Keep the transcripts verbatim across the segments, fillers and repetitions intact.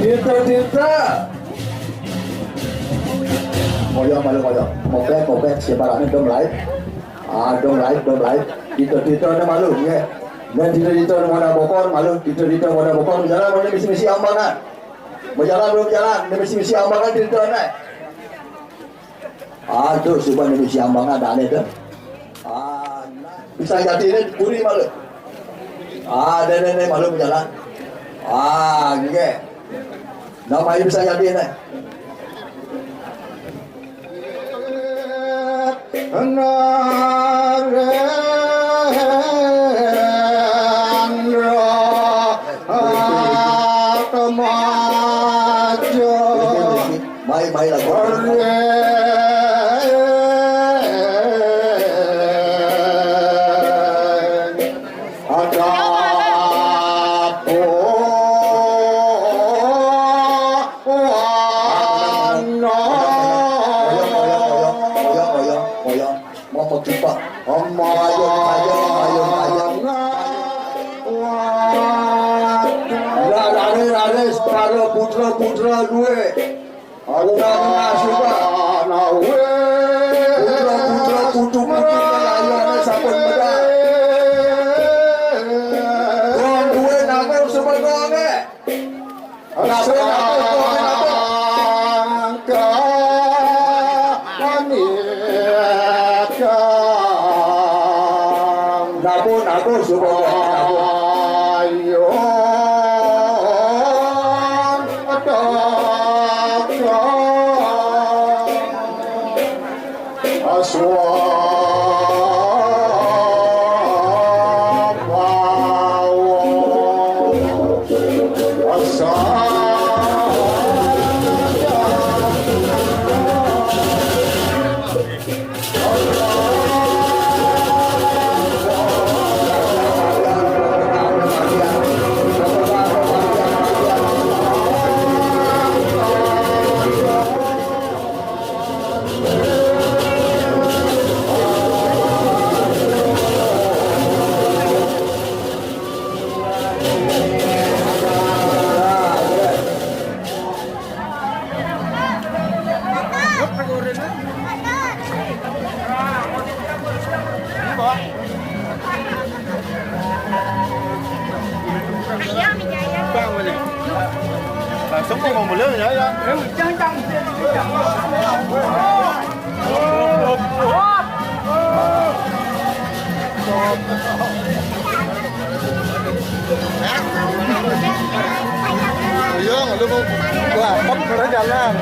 Tirta, Tirta. Ngoyong malu ngoyong. Mopet, mopet, siapa rame dong live. Ah, dong live, dong live. Tirta, Tirta ne malu, nggih. Ne Tirta, Tirta ne modal bokor, malu. Tirta, Tirta modal bokor, jalan, ne misi-misi ambangan. Mau jalan, belum jalan, ne misi-misi ambangan, Tirta ne. Aduh, suba ne misi ambangan, dane tu. Ah, nah. Pisang jati ne, puri malu. Ah, dene, ne, malu bejalan. Ah, nggih. Nama ini pisang jati ne? Narendra Atmaja. Mai, mai lagu. Ada Oyong, oyong, oyong, oyong, oyong, oyong. Mau mau jumpa. Ayo, ayo, ayo, ayo. Lah, lari, lari, para putra-putra duwe. Aku nang suka. Putra-putra, putu-putu, layane sampun medal. Wong duwe namung semenonge. Napa, napa, napa, napa? Sangka manika. Napa, napa, supaya napa? Ayo, adakah. Langsung mau mulai ya, ya. Iya, lu mau gua apa, jalan.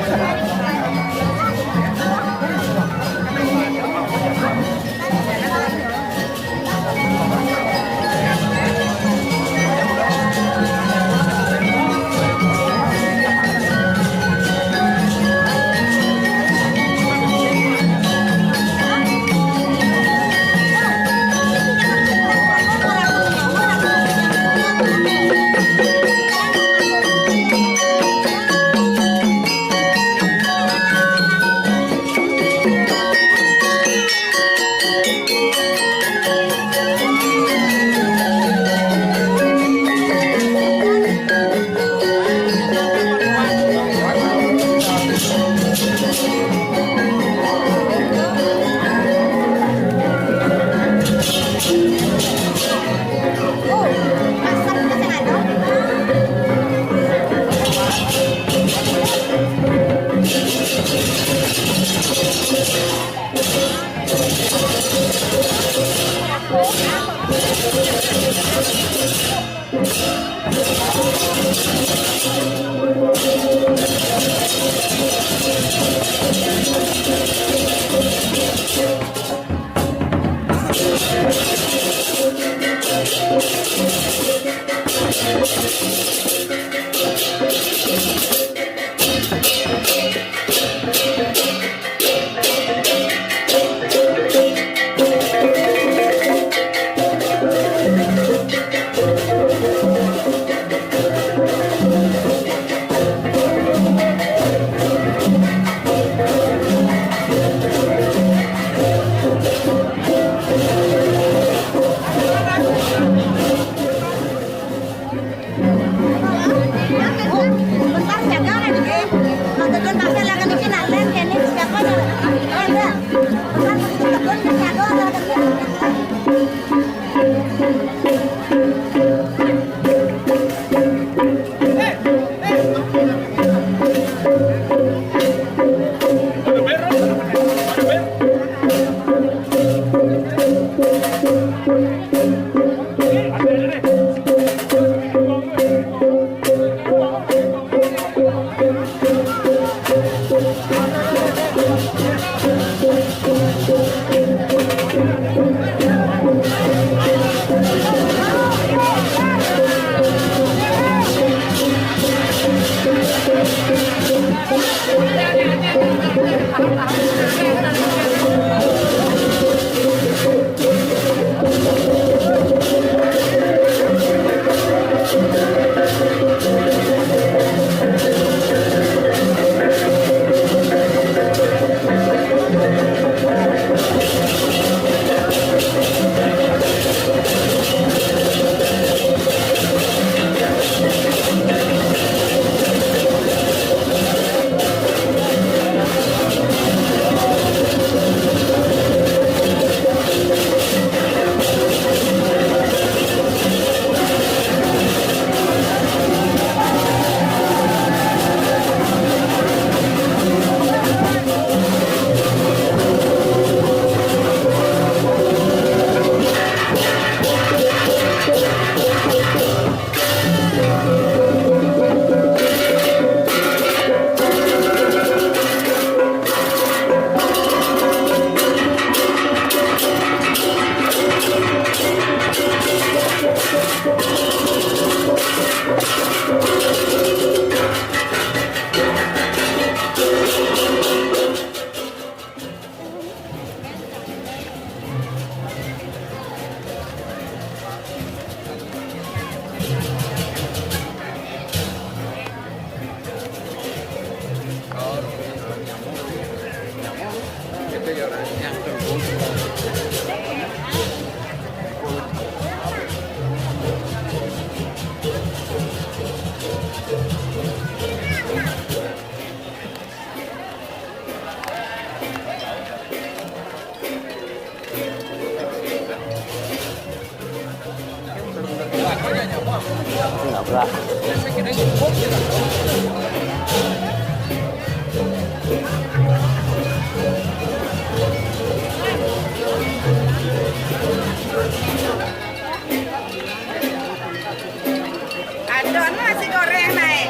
Ada nasi goreng naik.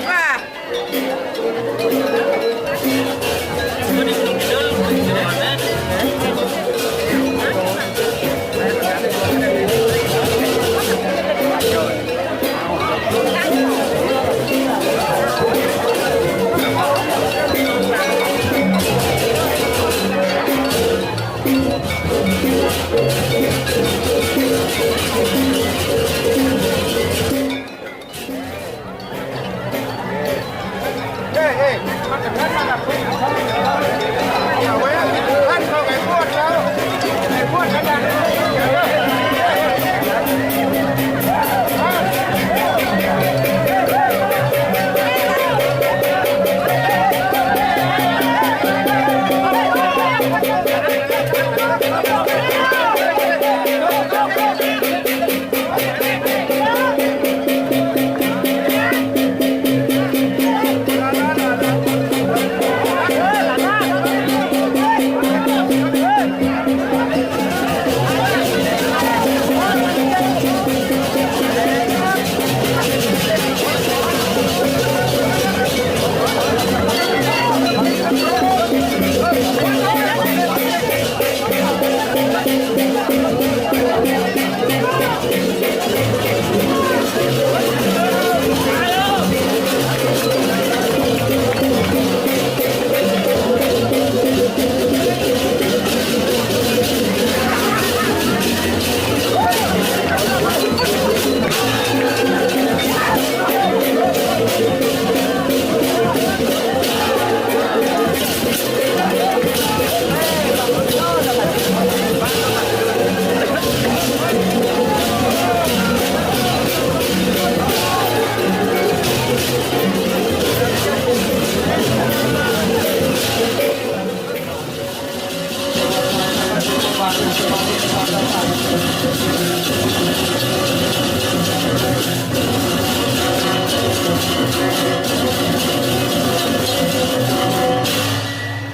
Wah.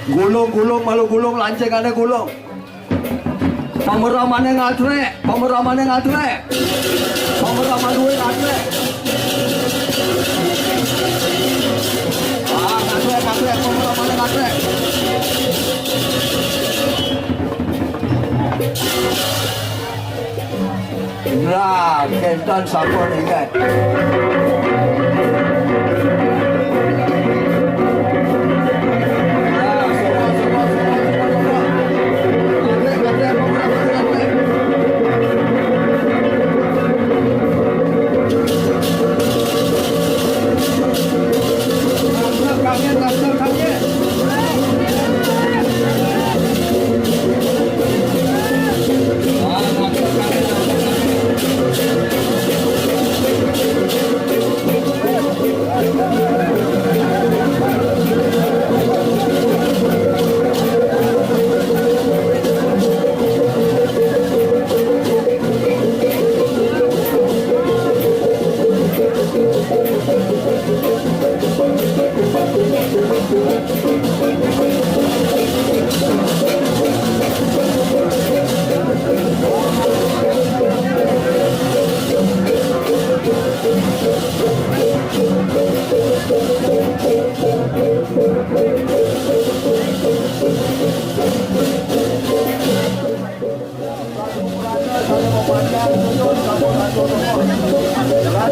Gulung, gulung, malu gulung, lancengane gulung. Pameramané ngadrek, pameramané ngadrek. Pameraman luwih ngadrek. Ah, ngadrek, ngadrek, pameramané ngadrek. Nah, kénten sampun inget.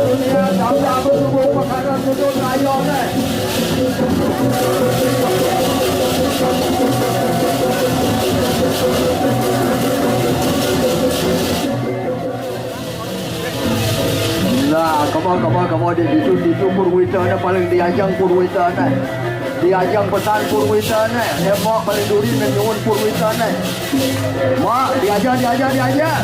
Nah, kama, kama, kama, di situ, situ Purwita ne paling diajang Purwita ne. Diajang pesan Purwita ne. Dia mak paling duri ne nyuwun Purwita ne. Mak, diajang, diajang, diajang.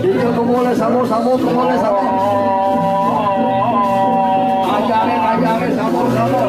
Kita kemulai sama-sama, kemulai sama. Ajarin, ajarin sama-sama.